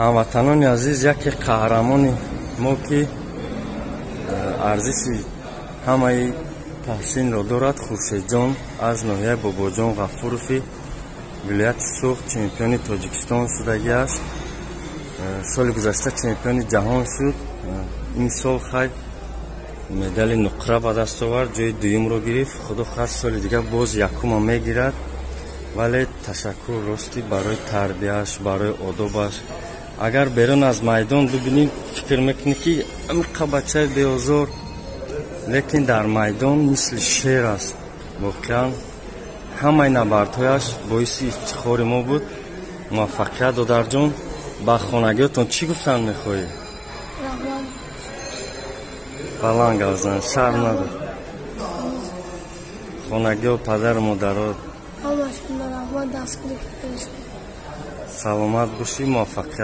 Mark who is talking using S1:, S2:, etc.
S1: Ҳамватанони азиз, яке қаҳрамони мо, ки арзиши ҳамаи таҳсинро дорад, Хуршедҷон аз ноҳияи Бобоҷон Ғафурови вилояти Суғд чемпиони Тоҷикистон шудагӣ аст. Соли гузашта чемпиони ҷаҳон шуд. Ин сол хай медали нуқра ба даст овард, ҷои дуюмро гирифт. Худо хоҳад, соли дигар боз якума мегирад. Вале ташаккур ростӣ барои тарбияш, барои одобаш. Агар берун аз майдон бибинӣ, фикр мекунӣ, ки амиқа бачаи беозор, лекин дар майдон мисли шер аст. Воқеан, ҳамаи набардҳояш боиси ифтихори мо буд. Муваффақият, додарҷон. Ба хонагиётон чӣ гуфтан мехоҳӣ? Баланд гап зан, шарм надор. Хонагиё, падару модаро? Саломат бошӣ, муваффақият.